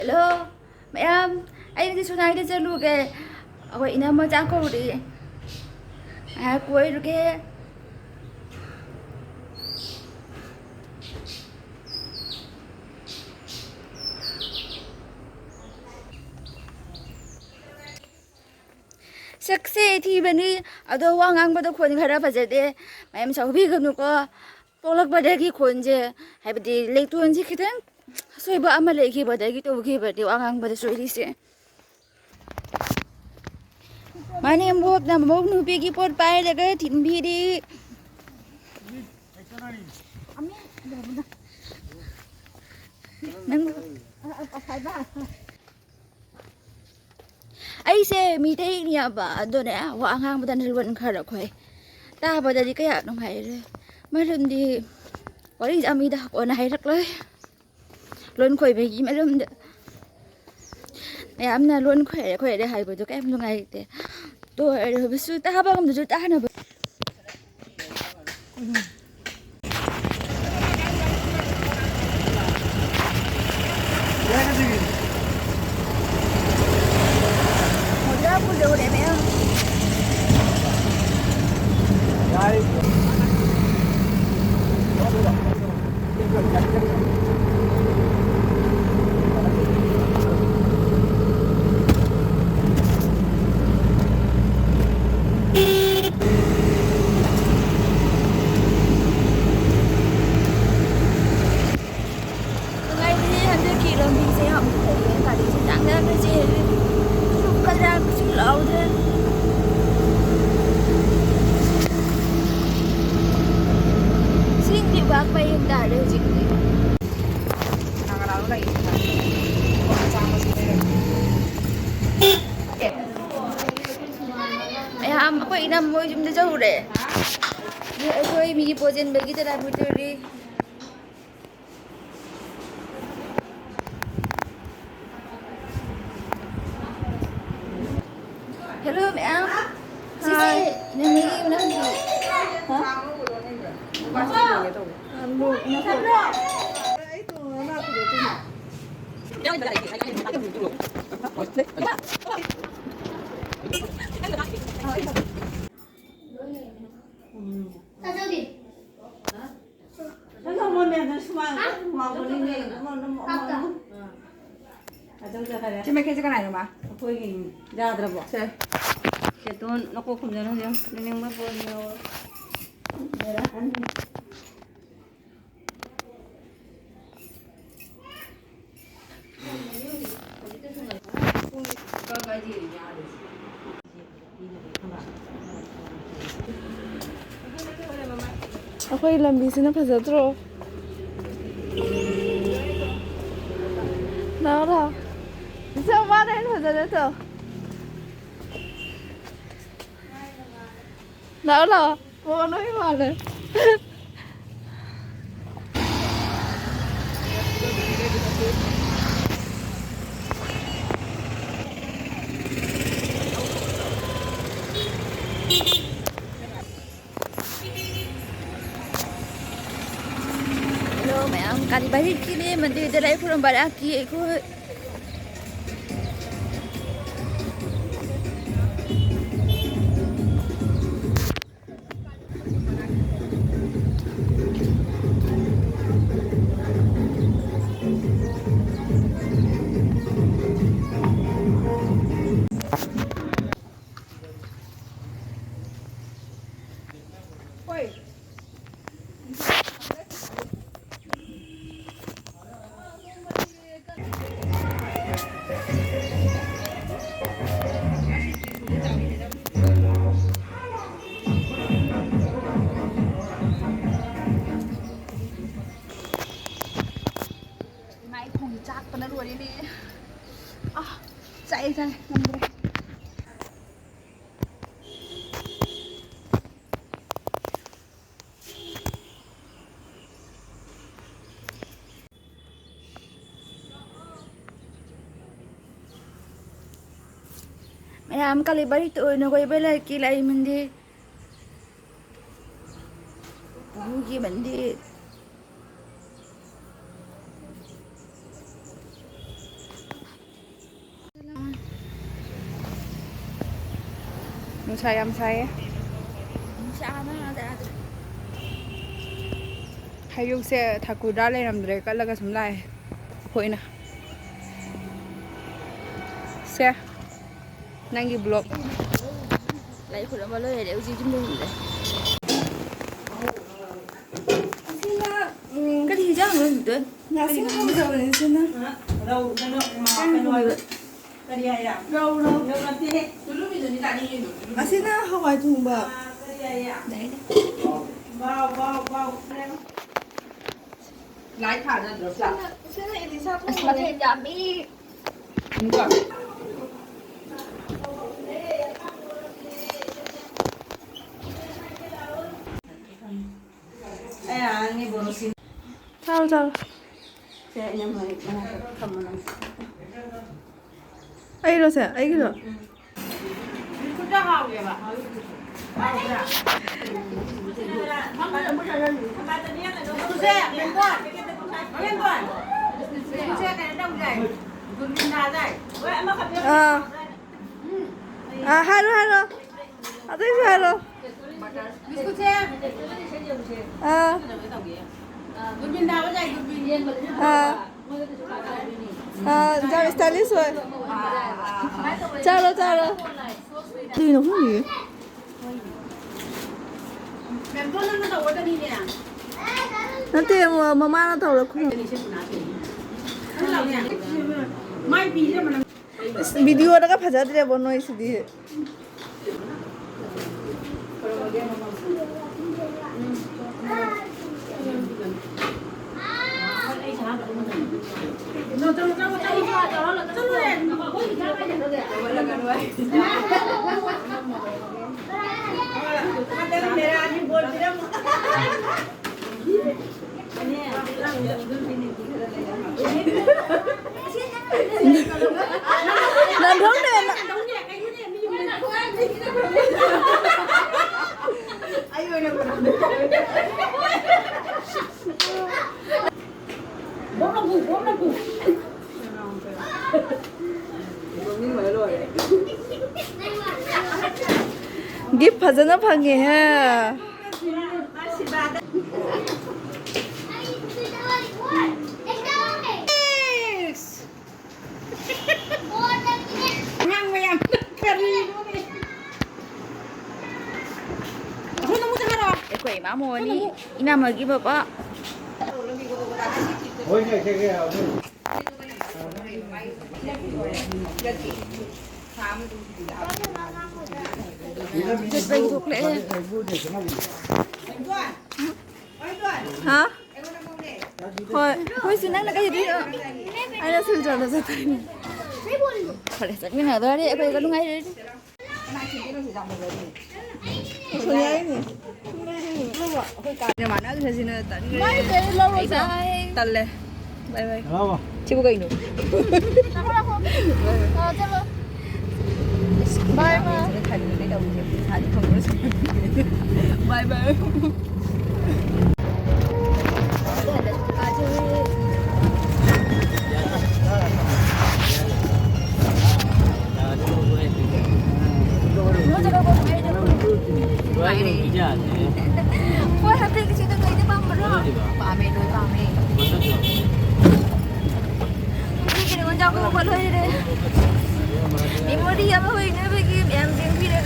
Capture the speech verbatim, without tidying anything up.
Hello ꯃꯌꯥꯝ, ꯑꯩ ꯉꯁꯤ ꯁꯨꯅꯥꯏꯗ ꯆꯠꯂꯨꯒꯦ꯫ ꯑꯩꯈꯣꯏ ꯏꯅꯝꯃ ꯆꯥꯛ ꯀꯧꯔꯤ, ꯉꯥꯏꯍꯥꯛ ꯀꯣꯏꯔꯨꯒꯦ꯫ ꯁꯛꯁꯦ ꯊꯤꯕꯅꯤ, ꯑꯗꯣ ꯋꯥ ꯉꯥꯡꯕꯗ ꯈꯣꯟ ꯈꯔ ꯐꯖꯗꯦ, ꯃꯌꯥꯝ ꯁꯥꯎꯕꯤꯒꯅꯨꯀꯣ꯫ ꯄꯣꯛꯂꯛꯄꯗꯒꯤ ꯈꯣꯟꯁꯦ, ꯍꯥꯏꯕꯗꯤ ꯂꯩꯇꯣꯟꯁꯦ ꯈꯤꯇꯪ ꯑꯁꯣꯏꯕ ꯑꯃ ꯂꯩꯈꯤꯕꯗꯒꯤ ꯇꯧꯈꯤꯕꯅꯤ ꯋꯥ ꯉꯥꯡꯕꯗ ꯁꯣꯏꯔꯤꯁꯦ꯫ ꯃꯅꯦꯝꯕꯣꯛꯅ ꯃꯃꯧ ꯅꯨꯄꯤꯒꯤ ꯄꯣꯠ ꯄꯥꯏꯔꯒ ꯊꯤꯟꯕꯤꯔꯤ꯫ ꯅꯪ ꯑꯩꯁꯦ ꯃꯤꯇꯩꯅꯦꯕ, ꯑꯗꯨꯅꯦ ꯋꯥ ꯉꯥꯡꯕꯗꯅ ꯂꯣꯟ ꯈꯔ ꯈꯣꯏ, ꯇꯥꯕꯗꯗꯤ ꯀꯌꯥ ꯅꯨꯡꯉꯥꯏꯔꯦ, ꯃꯔꯝꯗꯤ ꯋꯥꯔꯤꯁꯦ ꯃꯤꯗ ꯀꯣꯟꯅ ꯍꯥꯏꯔꯛꯂꯣꯏ꯫ ꯂꯣꯟ ꯈꯣꯏꯕꯒꯤ ꯃꯔꯝꯗ ꯃꯌꯥꯝꯅ ꯂꯣꯟ ꯈꯣꯏꯔꯦ ꯈꯣꯏꯔꯦ ꯍꯥꯏꯕꯗꯣ ꯀꯌꯥꯝ ꯅꯨꯡꯉꯥꯏꯇꯦ꯫ ꯑꯗꯨ ꯑꯣꯏꯔꯕꯁꯨ ꯇꯥꯕ ꯉꯝꯗꯁꯨ ꯇꯥꯅꯕ꯫ ꯃꯣꯖꯥ ꯄꯨꯖꯧꯔꯦ ꯃꯌꯥꯝ꯫ ꯅꯨꯡꯉꯥꯏꯕꯅꯦ ꯍꯟꯗꯛꯀꯤ ꯂꯝꯕꯤꯁꯦ ꯌꯥꯝ ꯐꯩꯌꯦ, ꯒꯥꯔꯤꯁꯦ ꯌꯥꯡꯅ ꯌꯥꯡꯅ ꯆꯦꯜꯂꯦ꯫ ꯁꯨꯛ ꯀꯟ ꯌꯥꯡꯅꯁꯨ ꯂꯥꯎꯗꯦ꯫ ꯁꯤꯡꯗꯤ ꯄꯥꯛ ꯄꯩ ꯍꯥꯏꯇꯥꯔꯦ ꯍꯧꯖꯤꯛꯇꯤ꯫ ꯃꯌꯥꯝ ꯑꯩꯈꯣꯏ ꯏꯅꯝ ꯃꯣꯏ ꯌꯨꯝꯗ ꯆꯧꯔꯦ꯫ ꯑꯩꯈꯣꯏ ꯃꯤꯒꯤ ꯄꯣꯠ ꯆꯦꯟꯕꯒꯤ ꯇꯔꯥ ꯄꯨꯊꯔꯤ꯫ ꯍꯦꯜꯂꯣ ꯃꯌꯥꯝ꯫ ꯁꯤꯁꯦ ꯍꯥꯏ꯫ ꯏꯅꯝꯃꯒꯤ ꯃꯅꯥꯎꯅꯨꯄꯤ꯫ ꯍꯥ? ꯑꯂꯨ ꯅꯠꯇꯕ꯭ꯔꯣ? ꯑꯩ ꯇꯣꯡꯉꯒ ꯂꯥꯛꯄꯗꯣ ꯑꯗꯨꯅ꯫ ꯁꯤ ꯃꯥꯏꯀꯩꯁꯦ ꯀꯅꯥꯏꯅꯣ, ꯃꯥ? ꯑꯩꯈꯣꯏꯒꯤ ꯌꯥꯗ꯭ꯔꯕꯣ? ꯁꯦ꯫ ꯆꯦꯇꯣꯟ, ꯅꯀꯣꯛ ꯈꯨꯝꯖꯅꯁꯦ꯫ ꯅꯤꯡꯅꯤꯡꯕ ꯕꯣꯜ ꯌꯥꯎꯔ꯫ ꯑꯩꯈꯣꯏ ꯂꯝꯕꯤꯁꯤꯅ ꯐꯖꯗ꯭ꯔꯣ? ꯂꯥꯛꯑꯣ, ꯂꯥꯛꯑꯣ꯫ ꯏꯆꯦ, ꯃꯥꯅ ꯍꯦꯟꯅ ꯐꯖꯔꯦ, ꯆꯣ꯫ ꯂꯥꯛꯑꯣ, ꯂꯥꯛꯑꯣ꯫ ꯑꯣ, ꯅꯣꯏ ꯃꯥꯜꯂꯦ꯫ Hello ꯃꯌꯥꯝ, ꯀꯥꯂꯤꯕꯥꯔꯤꯒꯤꯅꯦ ꯃꯟꯗꯤꯔꯗ ꯂꯥꯏ ꯈꯨꯔꯨꯝꯕ ꯂꯥꯛꯈꯤ ꯑꯩꯈꯣꯏ꯫ ꯏꯃꯥ, ꯑꯩ ꯈꯣꯡꯁꯦ ꯆꯥꯛꯄꯅ ꯂꯣꯏꯔꯦꯅꯦ꯫ ꯑꯥ, ꯆꯥꯛꯑꯦ, ꯆꯥꯛꯑꯦ, ꯉꯝꯗ꯭ꯔꯦ꯫ ꯃꯌꯥꯝ ꯀꯂꯤꯕꯔꯤ ꯇꯣꯏꯅ ꯀꯣꯏꯕ ꯂꯥꯛꯀꯤ ꯂꯥꯏ ꯃꯟꯗꯤꯔ꯫ ꯄꯨꯒꯤ ꯃꯟꯗꯤꯔ꯫ ꯅꯨꯡꯁꯥ ꯌꯥꯝ ꯁꯥꯏꯌꯦ꯫ ꯅꯨꯡꯁꯥꯅ ꯌꯥꯗ꯭ꯔꯦ꯫ ꯍꯩꯔꯨꯛꯁꯦ ꯊꯥꯀꯨꯔꯗ ꯂꯩꯔꯝꯗ꯭ꯔꯦ, ꯀꯠꯂꯒ ꯁꯨꯝ ꯂꯥꯛꯑꯦ ꯑꯩꯈꯣꯏꯅ꯫ ꯁꯦ, ꯅꯪꯒꯤ ꯕ꯭ꯂꯣꯛ꯫ ꯂꯥꯏ ꯈꯨꯔꯨꯝꯕ ꯂꯣꯏꯔꯦ, ꯍꯧꯖꯤꯛ ꯌꯨꯝ ꯌꯧꯔꯦ꯫ ꯀꯔꯤ ꯍꯤꯟꯖꯥꯡꯅꯣ ꯍꯧꯖꯤꯛꯇ? ꯉꯥꯁꯤꯡ ꯊꯣꯡꯖꯕꯅꯤ ꯁꯤꯅ꯫ ꯀꯔꯤ ꯍꯥꯏꯔ? ꯔꯧ, ꯔꯧ꯫ ꯔꯧ ꯅꯠꯇꯦꯍꯦ꯫ ꯑꯁꯤꯅ ꯍꯋꯥꯏ ꯊꯣꯡꯕ꯫ ꯀꯔꯤ ꯍꯥꯏꯔ? ꯕꯥꯎ, ꯕꯥꯎ, ꯕꯥꯎ꯫ ꯂꯥꯏ ꯊꯥꯅꯗ꯭ꯔꯣ ꯆꯥꯛ? ꯁꯤꯅ ꯏꯂꯤꯁꯥ ꯑꯁ, ꯊꯣꯡꯕꯅꯦ꯫ ꯃꯊꯦꯜ ꯌꯥꯝꯃꯤ꯫ ꯏꯪꯀꯣ꯫ ꯑꯩ ꯑꯉꯥꯡꯒꯤ ꯕꯣꯔꯣꯁꯤ꯫ ꯆꯥꯔꯣ, ꯆꯥꯔꯣ꯫ ꯁꯦ, ꯏꯅꯝꯃ, ꯃꯅꯥꯛꯇ ꯊꯝꯃꯣ ꯅꯪ꯫ ꯑꯩꯔꯣ ꯁꯦ? ꯑꯩꯒꯤꯔꯣ? ꯎꯝ, ꯎꯝ꯫ ꯕꯤꯁꯀꯨꯠꯇ ꯍꯥꯎꯋꯦꯕ꯫ ꯍꯥꯎꯕ꯭ꯔꯥ? ꯕꯤꯁꯀꯨꯠꯁꯦ, ꯕꯦꯝꯕꯣꯟ, ꯕꯦꯝꯕꯣꯟ꯫ ꯕꯤꯁꯀꯨꯠꯁꯦ ꯀꯩꯅꯣ ꯇꯧꯁꯦ꯫ ꯒꯨꯂꯤ ꯅꯥꯗꯥꯏ? ꯑꯥ꯫ ꯎꯝ꯫ ꯑꯥ, ꯍꯥꯏꯔꯣ, ꯍꯥꯏꯔꯣ꯫ ꯑꯇꯩꯁꯨ ꯍꯥꯏꯔꯣ꯫ ꯕꯤꯁꯀꯨꯠꯁꯦ꯫ ꯑꯥ꯫ ꯒꯨꯂꯤ ꯅꯥꯕ ꯌꯥꯏ, ꯒꯨꯂꯤ꯫ ꯑꯥ꯫ ꯑꯥ, ꯌꯥꯝ stylish ꯑꯣꯏ꯫ ꯆꯥꯔꯣ, ꯆꯥꯔꯣ꯫ ꯀꯩꯅꯣ ꯈꯪꯗꯦ꯫ ꯃꯦꯝꯇꯣꯟ ꯅꯪꯅ ꯇꯧꯒꯗꯕꯅꯤꯅꯦ꯫ ꯅꯠꯇꯦ, ꯃ-, ꯃꯃꯥꯅ ꯇꯧꯔ ꯈꯨꯔꯨꯝ-꯫ ꯃꯥꯏ ꯄꯤꯔꯦ ꯃꯅꯝ꯫ ꯏꯁ, video ꯗꯒ ꯐꯖꯗ꯭ꯔꯦꯕꯣ ꯅꯣꯏꯁꯤꯗꯤ꯫ ꯅꯥꯟꯊꯣꯛꯅꯦ, ꯅ-꯫ ꯑꯩ ꯑꯣꯏꯅ ꯈꯨꯔꯨꯝꯗꯣꯏ꯫ ꯅꯣꯛꯅꯤꯡꯕꯅ ꯂꯣꯏꯔꯦ꯫ ꯒꯤꯐ ꯐꯖꯅ ꯐꯪꯉꯦꯍꯦ꯫ ꯑꯉꯥꯡ ꯃꯌꯥꯝ ꯀꯔꯤꯅꯣꯅꯦ? ꯑꯩꯈꯣꯏ ꯏꯃꯥ ꯃꯣꯅꯤ, ꯏꯅꯝꯃꯒꯤ ꯕꯕꯥ꯫ ꯆꯠꯄꯒꯤ ꯊꯣꯛꯂꯛꯑꯦ꯫ ꯍꯥ? ꯍꯣꯏ, ꯑꯩꯈꯣꯏꯁꯨ ꯅꯪꯅ ꯀꯩꯗꯣꯏꯅꯣ? ꯑꯩꯅ ꯁꯤꯜ ꯆꯠꯂ ꯆꯠꯇꯣꯏꯅꯦ꯫ ꯐꯔꯦ, ꯆꯠꯃꯤꯟꯅꯗꯣꯔꯦ, ꯑꯩꯈꯣꯏꯒ ꯅꯨꯡꯉꯥꯏꯔꯦ꯫ ꯁꯣꯅꯤꯌꯥꯒꯤꯅꯦ꯫ ꯃꯥꯟꯅꯗ꯭ꯔꯁꯤꯅ ꯇꯟꯈ꯭ꯔꯦ꯫ ꯃꯥꯏ ꯀꯩ ꯂꯧꯔꯣꯏꯁꯦ? ꯇꯜꯂꯦ꯫ ꯕꯥꯏ ꯕꯥꯏ꯫ ꯂꯥꯛꯑꯣ꯫ ꯁꯤꯕꯨ ꯀꯩꯅꯣ? ꯂꯥꯛꯑꯣ, ꯂꯥꯛꯑꯣ꯫ ꯑꯥ, ꯆꯠꯂꯣ꯫ ꯕꯥꯏ ꯕꯥꯏ꯫ ꯁꯤꯗ ꯈꯟꯕꯗꯩ ꯇꯧꯗ꯭ꯔꯦ꯫ ꯄꯩꯁꯥꯗꯤ ꯐꯪꯕ꯭ꯔꯥ ꯁꯤꯕꯨ? ꯕꯥꯏ ꯕꯥꯏ꯫ ꯍꯣꯏ, ꯍꯟꯗꯛꯀꯤꯁꯤꯗ ꯀꯩꯗ ꯄꯥꯝꯕꯅꯣ? ꯄꯥꯝꯃꯦ, ꯂꯣꯏ ꯄꯥꯝꯃꯦ꯫ ꯃꯤꯒꯤ ꯅꯉꯣꯟꯗ ꯆꯥꯛ ꯀꯧꯕ ꯂꯣꯏꯔꯦ꯫ ꯃꯦꯃꯣꯔꯤ ꯑꯃ ꯑꯣꯏꯅꯕꯒꯤ ꯃꯌꯥꯝ ꯌꯦꯡꯕꯤꯔꯦ꯫